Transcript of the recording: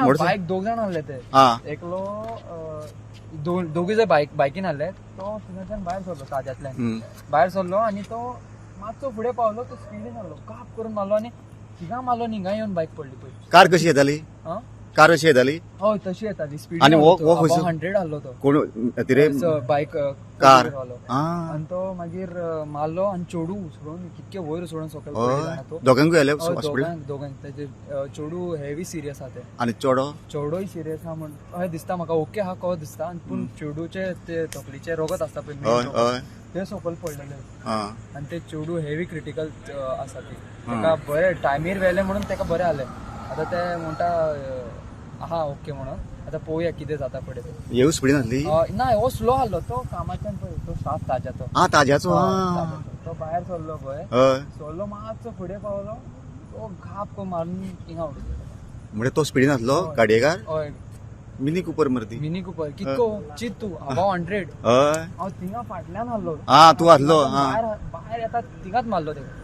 Motorcycle बायक दोग जाण आहले ते. एकलो दोगूय जर बायक बायकीन आहले, तो थिंगाच्यान भायर सरलो ताज्यांतल्यान. भायर सरलो आनी तो मातसो फुडें पावलो, तो स्पिडीन आहलो, काप करून मारलो आनी थिंगा मारलो आनी हिंगा येवन बायक पडली पळय. कार कशी येताली? आं? कार कशी येताली? हय, तशी येताली स्पिडीन. आनी हो खंयसर? 100 आहलो तो. कोण तिरे? बायक. कार. आनी तो मागीर मारलो आनी चेडू उसळून कितके वयर उसळून सकयल पडले जाणा तो. दोगांकूय आयले हय, हॉस्पिटल? दोगांक, दोगांक. तेजे चेडू हेवी सिरियस आहा ते. आनी चेडो? चेडोय सिरियस आहा म्हण अशें दिसता म्हाका. ओके आहा कसो दिसता, पूण चेडूचे ते तकलीचे रगत आसता पळय main रगत, ते सकयल पडलेले. आनी ते चेडू हेवी क्रिटिकल आसा ती. ताका बरें टायमीर व्हेलें म्हणून ताका बरें जालें. आतां ते म्हणटा आहा ओके म्हणून. आतां पळोवया कितें जाता फुडें तें. येवू स्पिडीन आसली? ना, हो स्लो आहलो तो कामाच्यान पळय, तो सात ताज्याचो. आ, ताज्याचो. ताज्याचो. तो भायर सरलो पळय, सरलो, मातसो फुडें पावलो, तो घाप मारून हिंगा उडयलो. म्हणजे तो स्पिडीन आसलो गाडयेकार? हय. मिनी कुपर मरे ती. मिनी कुपर कितको चित तूं, अबाव 100. हय. हांव थिंगा फाटल्यान आहलो. आ, तूं आसलो, हा. भायर भायर येता थिंगाच मारलो तेका.